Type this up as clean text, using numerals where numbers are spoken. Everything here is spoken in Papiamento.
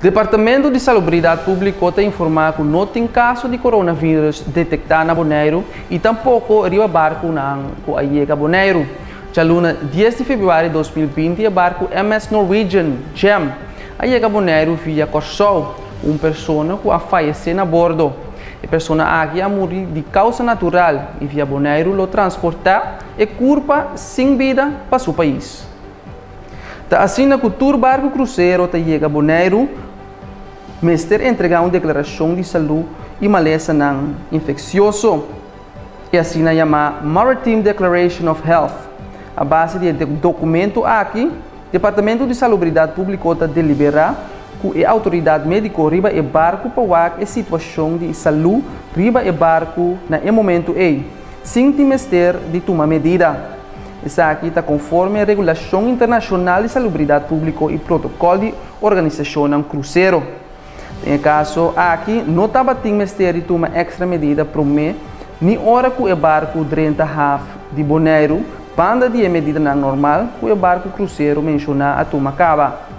Departamento di Salubridat Públiko ta informá ku no tin kaso di coronavirus detektá na Boneiru i tampoko riba barkunan ku a yega Boneiru. Djaluna 10 di febrüari 2020 e barku MS Norwegian Gem a yega Boneiru via Kòrsou. Un persona ku a fayesé na bordo. E persona aki a muri di kousa natural i via Boneiru lo transportá e kurpa sin bida pa su pais. Ta asina ku tur barku krusero ta yega Boneiru mester entregá un deklarashon di salú i malesanan infeksioso, e asina yamá Maritime Declaration of Health. A base di e dokumento aki, Departamento di Salubridat Públiko ta deliberá ku e outoridat médiko riba e barku pa wak e situashon di salú riba e barku na e momentu ei, sin tin mester di tuma medida. Esaki ta konforme regulashon internashonal di salubridat públiko i protokòl di organisashonnan krusero. Den e kaso aki no tabatin mester di tuma èkstra medida promé ni ora ku e barku drenta haf di Boneiru banda di e medidanan normal ku e barku krusero menshoná a tuma kaba.